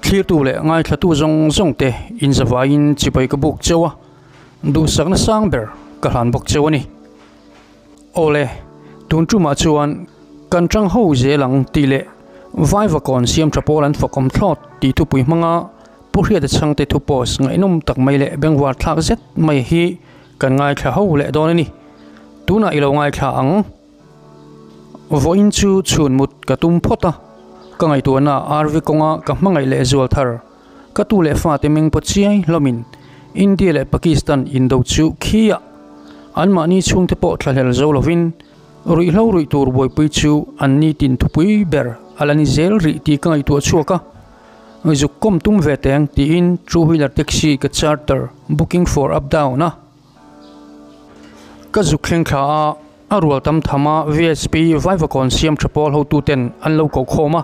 Thlirtu leh ngaithlatu zawng zawng te inzavaiin chibai ka buk cheu a, duhsakna sang ber ka hlan bawk cheu a ni. Awle, tun tumah chuan kan tang ho zel ang tih leh Vaivakawn siam tha pawl an fakawm thlawt tih thupui hmanga Pu Hriata Chhangte thu post ngaihnawm tak mai leh bengvar thlak zet mai hi kan ngaithla ho leh dawn a ni. Tunah i lo ngaithla ang. Vawiin chu chhun mut ka tum phawt a, ka ngaihtuahna RV kawnga ka hmangaih leh zual thar ka tu leh fate meng pawh chiai hlawmin India leh Pakistan indo chu khiah anmahni chhungte pawh thlahlel zo lovin ruihhlo ruih tur buaipui chu an ni tin thupui ber a la ni zel rih tih ka ngaihtuah chhuak a, zuk kawm tum ve teng tiin two wheeler taxi ka charter booking for up down a. Ka zuk thleng thla a, a rual tam tham a VSP Vaivakawn siam tha pawl hotuten an lo koh khawm a,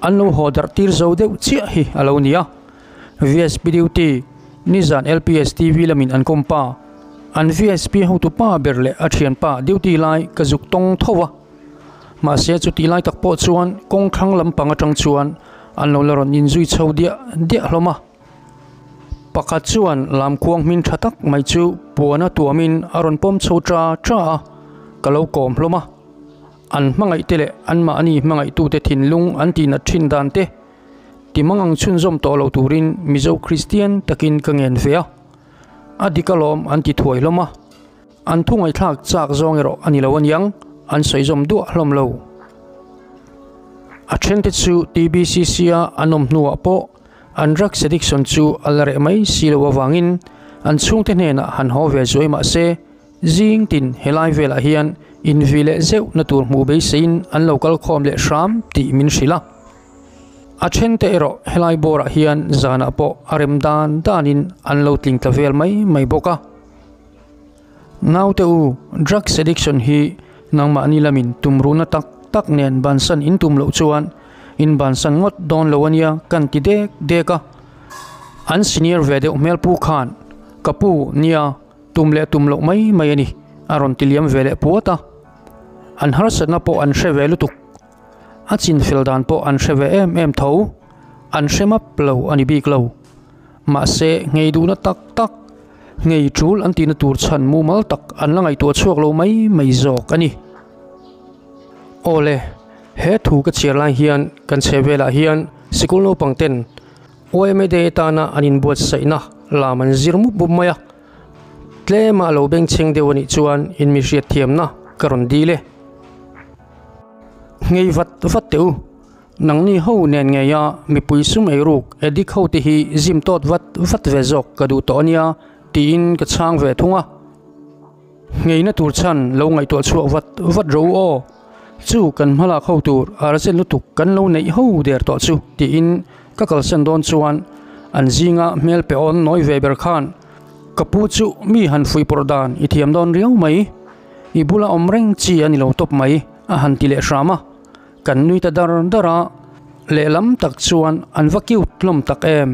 an lo haw darh tir zo deuh chiah hi a lo ni a. VSP duty nizan LPS TV lamin an kawm pa, an VSP hotu pa ber leh a thianpa duty lai ka zuk tawng tho a. Mahse chutih lai tak pawh chuan kawng thlang lampang atang chuan an lo la rawn inzui chho diah diah hlawm a. Pakhat chuan lamkhuang hmin tha tak mai chu puana tuamin a rawn pawm chho cha cha a, ka lo kawm hlawm a. An hmangaihte leh anmahni hmangaihtute thinlung an tihnat thin dan te timang ang chhunzawm tawh lo turin Mizo Kristian takin ka ngen ve a. A dik alawm an ti thuai hlawm a. An thu ngaihthlak chak zawng erawh a ni lo aniang, an sawi zawm duah hlawm lo. A thente chu TBCC-a an awm hnuah pawh An drugs addiction chu a la reh mai si lo avangin an chhungte hnenah han haw ve zuai mah se, zing tin helai velah hian invi leh zeuh na tur hmuh beiseiin an lo kal khawm leh hram tih min hrilh a. A thente erawh helai bawrah hian zanah pawh a rem dan danin an lo tling ta vel mai mai bawk a. Naute u, drugs addiction hi nangmahni lamin tumruhna tak tak nen bansan in tum loh chuan in bansan ngawt dawn lo ania kan ti dek dek a. An senior ve deuh hmel pu khan, Ka pu, nia, tum leh tum loh mai mai a ni, a rawn ti liam ve leh puat a. An harsatna pawh an hre ve lutuk. A chinfel dan pawh an hre ve em em tho. An hre map lo a ni bik lo. Mahse, nghei duhna tak tak, nghei tul an tihna tur chhan mumal tak an la ngaihtuah chhuak lo mai mai zawk a ni. Awle, he thu ka chhiar lai hian kan chhe velah hian sikul naupang ten YMA Day atana an inbuatsaihna lam an zir mup mup mai a, tlema a lo bengchheng deuh a nih chuan inmi hriatthiamna ka rawn dil e. Nghei vat vat teh u. Nangni ho nen ngeia mipui sum eiruk addict ho te hi zim tawt vat vat ve zawk ka duh tawh ania tiin ka chhang ve thung a. Ngeina tur chhan lo ngaihtuah chhuak vat vat ro aw, chu kan hmalak ho tur arzen lutuk kan lo neih ho der tawh chu tiin ka kalsan dawn chuan an zinga hmel pe awn nawi ve ber khan ka pu chu mi han fuihpawrh dan i thiam dawn riau mai, i bula awm reng chi a ni lo tawp mai a han ti leh hram a. Kan nui ta dar dar a, lehlam tak chuan an va cute hlawm tak em.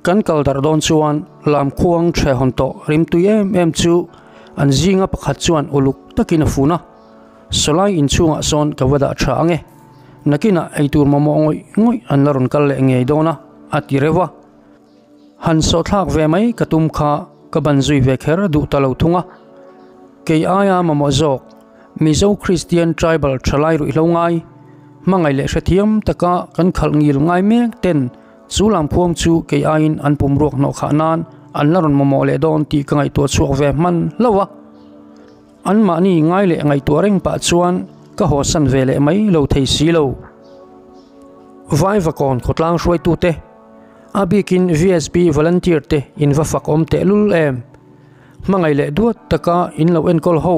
Kan kal darh dawn chuan lamkhuang ṭhe hawn tawh rimtui em em chu an zinga pakhat chuan uluk takin a fun a, Sawlai inchhungah sawn ka va dah ṭha ang e, nakinah eitur mamawh ngawih ngawih an la rawn kal leh ngei dawn a, a ti reuh a. Han sawhthlak ve mai ka tum kha ka ban zui ve kher duh ta lo thung a. Kei aia mamawh zawk, Mizo Kristian Tribal thalai ruihhlo ngai, hmangaih leh hrethiam taka kan khalh ngil ngai mek ten chu lamkhuang chu kei aiin an pum ruak hnawh khah nan an la rawn mamawh leh dawn tih ka ngaihtuah chhuak ve hman hlauh a. Anmahni ngai leh ngaihtuah reng pah chuan ka hawsan ve leh mai lo thei si lo. Vaivakawn khawtlang hruaitute. A bikin VSP volunteer te in va fak awm teh lul em? Hmangaih leh duat taka in lo enkawl ho,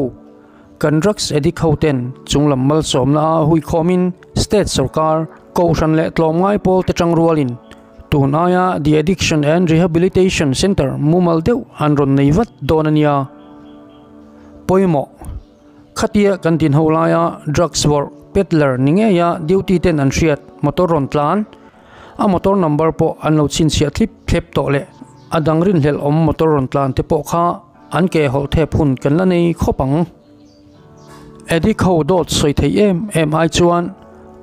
kan drugs addict ho ten chunglam malsawmna a hui khawmin state sorkar, kohhran leh tlawmngai pawl te tang rualin tun aia The Addiction and Rehabilitation Centre mumal deuh an rawn nei vat dawn a nia. Pawimawh. Khatia kan din ho laia drugs vawrh peddler ni ngeia duty ten an hriat motor rawn tlan, A motor number pawh an lo chhinchhiah thlip thlep tawh leh a dang rinhlelh awm motor rawn tlan te pawh kha an ke hawlh thep hun kan la nei khawp ang. Addict ho dawt sawi theih em em ai chuan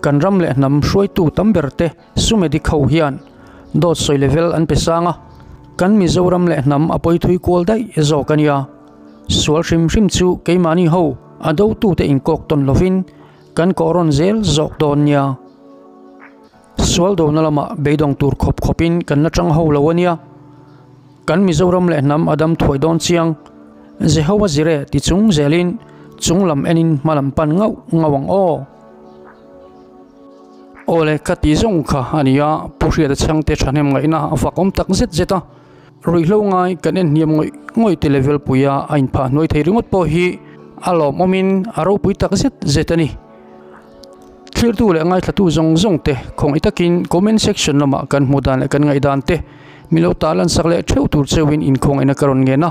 Kan ram leh hnam hruaitu tam ber te sumedik ho hian dawt sawi level an pe sang a, kan Mizoram leh hnam a pawi thui kual daih zawk a nia. Sual hrim hrim chu keimahni ho a dotute inkawk tawn lovin kan kawh rawn zel zawk dawn nia. Sual dona lamah beidawng tur khawp khawpin kan la tang ho lo a nia. Kan Mizoram leh hnam a dam thuai dawn chiang. Jehovah Jireh ti chung zelin chung lam enin hma lam pan ngauh ngauh ang aw. Aw le ka ti zawng kha a nia, Pu Hriata chhangte thahnem ngaihna a fak awm tak zet zet a. Ruihhlo ngai kan en hniam ngawih ngawih te level puia a inphah hnuai thei ringawt pawh hi a lawmawmin a ropui tak zet zet a ni. Thlirtu leh ngaithlatu zawng zawng te khawngaih takin comment section lamah kan hmuh dan leh kan ngaihdan te min lo tarlan sak leh theuh tur cheuhin inkhawngaihna ka rawn ngen a.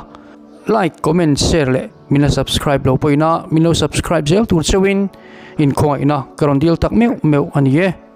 Like, comment, share leh min la subscribe lo pawhin a min lo subscribe zel tur cheuhin inkhawngaihna ka rawn dil tak meuh meuh a ni e.